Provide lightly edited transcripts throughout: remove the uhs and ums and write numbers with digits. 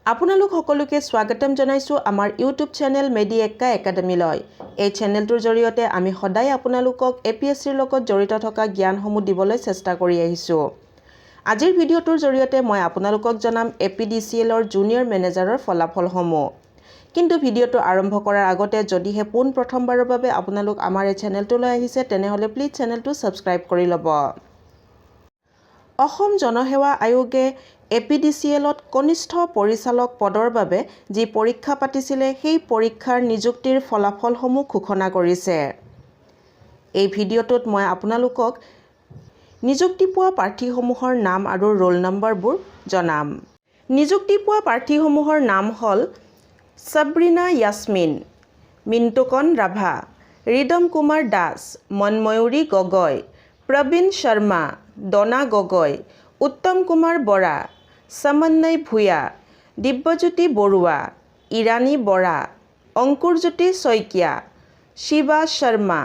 আপোনালোক সকলোকে স্বাগতম জনাইছোঁ আমাৰ ইউটিউব চেনেল মেডি এক্কা একাডেমীলৈ। এই চেনেলটোৰ জৰিয়তে আমি সদায় আপোনালোকক এপিএছচিৰ লগত জড়িত থকা জ্ঞানসমূহ দিবলৈ চেষ্টা কৰি আহিছোঁ। আজিৰ ভিডিঅ'টোৰ জৰিয়তে মই আপোনালোকক জনাম এপিডিচিএলৰ জুনিয়ৰ মেনেজাৰৰ ফলাফলসমূহ। কিন্তু ভিডিঅ'টো আৰম্ভ কৰাৰ আগতে যদিহে পোন প্ৰথমবাৰৰ বাবে আপোনালোক আমাৰ এই চেনেলটোলৈ আহিছে, তেনেহ'লে প্লিজ চেনেলটো ছাবস্ক্ৰাইব কৰি ল'ব। অসম জনসেৱা আয়োগে এপিডিচিএলত কনিষ্ঠ পৰিচালক পদৰ বাবে যি পৰীক্ষা পাতিছিলে, সেই পৰীক্ষাৰ নিযুক্তিৰ ফলাফলসমূহ ঘোষণা কৰিছে। এই ভিডিঅ'টোত মই আপোনালোকক নিযুক্তি পোৱা প্ৰাৰ্থীসমূহৰ নাম আৰু ৰোল নম্বৰবোৰ জনাম। নিযুক্তি পোৱা প্ৰাৰ্থীসমূহৰ নাম হ'ল চাব্ৰিনা য়াছমিন, মিণ্টুকন ৰাভা, ৰিদম কুমাৰ দাস, মনময়ূৰী গগৈ, প্ৰবীণ শৰ্মা, ডনা গগৈ, উত্তম কুমাৰ বৰা, সমন্বয় ভূঞা, দিব্যজ্যোতি বৰুৱা, ইৰাণী বৰা, অংকুৰজ্যোতি শইকীয়া, শিৱা শৰ্মা,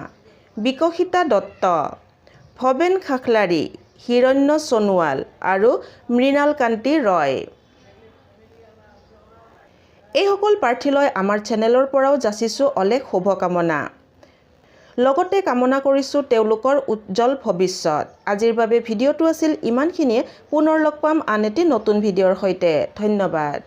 বিকশিতা দত্ত, ভৱেন খাখলাৰী, হিৰণ্য সোণোৱাল আৰু মৃণাল কান্তি ৰয়। এইসকল প্ৰাৰ্থীলৈ আমাৰ চেনেলৰ পৰাও যাচিছোঁ অলেখ শুভকামনা, লগতে কামনা কৰিছোঁ তেওঁলোকৰ উজ্জ্বল ভৱিষ্যত। আজিৰ বাবে ভিডিঅ'টো আছিল ইমানখিনিয়ে। পুনৰ লগ পাম আন এটি নতুন ভিডিঅ'ৰ সৈতে। ধন্যবাদ।